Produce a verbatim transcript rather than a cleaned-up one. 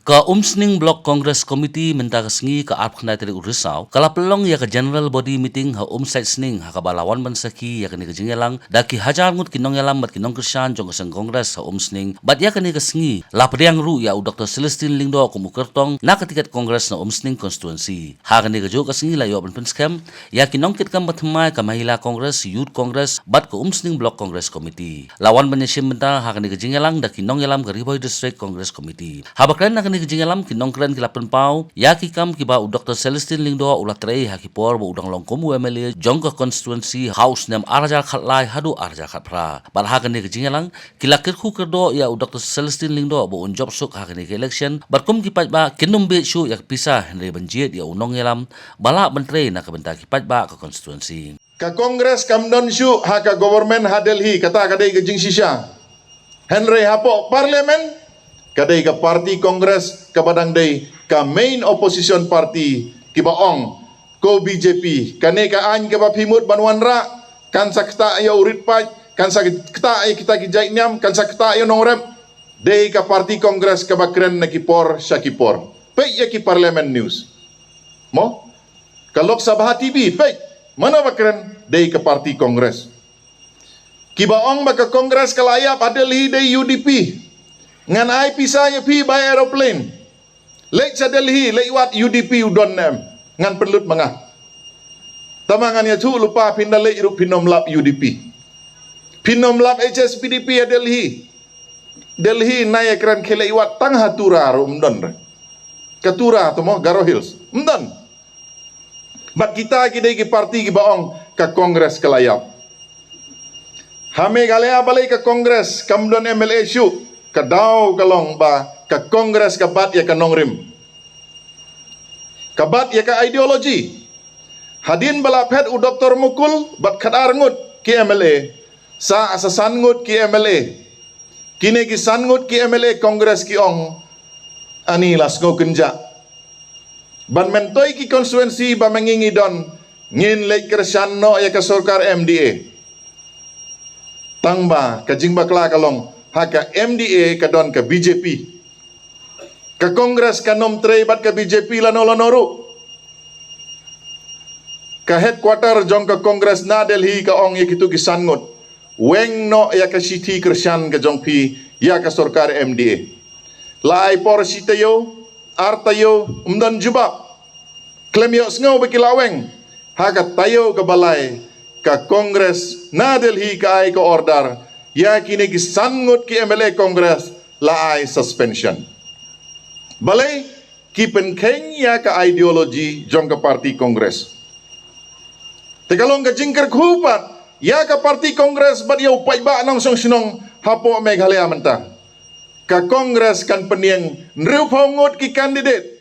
Ka Umsning Block Congress Committee mynta ka sngi ka arphew khyndai tarik u Risaw ka la pynlong ïa ka General Body Meeting ha Umsaitsning ha kaba la wan ban sakhi ïa kane ka jingïalang da ki hajar ngut ki nongïalam bad ki nongkyrshan jong ka seng Congress ha Umsning bad ïa kane ka sngi la pdiang ruh ïa u Doctor Celestine Lyngdoh kum u kyrtong na ka tiket Congress na Umsning Constituency. Ha kane ka juh ka sngi la ïoh ban pynskhem ïa ki nongkitkam ba thymmai ka Mahila Congress, Youth Congress bad ka Umsning Block Congress Committee. La wan ban ïashim bynta ha kane ka jingïalang da ki nongïalam ka Ri Bhoi District Congress Committee. Haba kren ha kane ka jingïalam ki nongkren ki la pynpaw ïa ki kam kiba u Doctor Celestine Lyngdoh u la trei ha ki por ba u dang long kum u M L A jong ka constituency ha u snem ar hajar khatlai haduh ar hajar khatphra. Bad ha kane ka jingïalang ki la kyrkhu kyrdoh ïa u Doctor Celestine Lyngdoh ba un jop suk ha kane ka election bad kum ki paidbah kin ym bit shuh ïa ka pisa hynrei ban jied ïa u nongïalam ba lah ban trei na ka bynta ki paidbah ka constituency. Ka Congress kam don shuh ha ka government ha Delhi, kata ka dei ka jingshisha. Hynrei hapoh parliament ka dei ka party Congress kaba dang dei ka main opposition party kiba ong ko B J P, kane ka aiñ kaba phi mut ban wanrah kan sa ktah ïa u rit paid, kan sa ktah ïa kita ki jait niam, kan sa ktah ïa u nongrep. Dei ka party Congress kaba kren na ki por sha ki por. Peit ïa ki parliament news. Mo? Ka Lok Sabha T V, peit. Mano ba kren? Dei ka party Congress. Kiba ong ba ka Congress ka la ïap ha Delhi dei U D P. Ngan ai pisa ïa phi bai aeroplane. Leit sha Delhi, leit wad U D P u don ne em. Ngan pynlut ma nga. Tangba ngan ïathuh lypa, phin da leit ruh phin ym lap U D P. Phin ym lap H S P D P ha Delhi. Delhi nai ïakren, khie leit wad tang ha Tura ruh ym don re. Ka Tura to mo, Garo Hills. Ym don. Bad kita ki dei ki party kiba ong ka Congress ka la ïap. Ha Meghalaya balei ka Congress kam don M L A shuh? Ka daw ka long ba ka Congress ka bat ïa ka nongrim. Ka bat ïa ka ideology. Hadien ba la phet u Doctor Mukul bad khatar ngut ki M L A, sa, sa san ngut ki M L A. Kine ki san ngut ki M L A Congress ki ong, ani la sngew kynjah. Ban myntoi ki constituency ba ma ngi ngi don, ngin leit kyrshan noh ïa ka sorkar M D A. Tangba ka jingbakla ka long, ha ka M D A ka don ka B J P. Ka Congress kan ym trei bad ka B J P lano lano ruh. Ka headquarter jong ka Congress na Delhi ka ong ïa kitu ki san ngut, weng noh ïa ka shithi kyrshan ka jong phi ïa ka sorkar M D A. La ai por shi taïew, ar taïew, ym don jubab. Khlem ïohsngew ba ki la weng. Ha ka taïew kaba lai, ka Congress na Delhi ka ai ka order ïa kine ki san ngut ki M L A Congress la ai suspension. Balei? Ki pynkheiñ ïa ka ideology jong ka party Congress. Te ka long ka jingkyrkhu pat ïa ka party Congress bad ïa u paidbah nongshong shnong hapoh Meghalaya mynta. Ka Congress kan pynïeng hynriewphew ngut ki candidate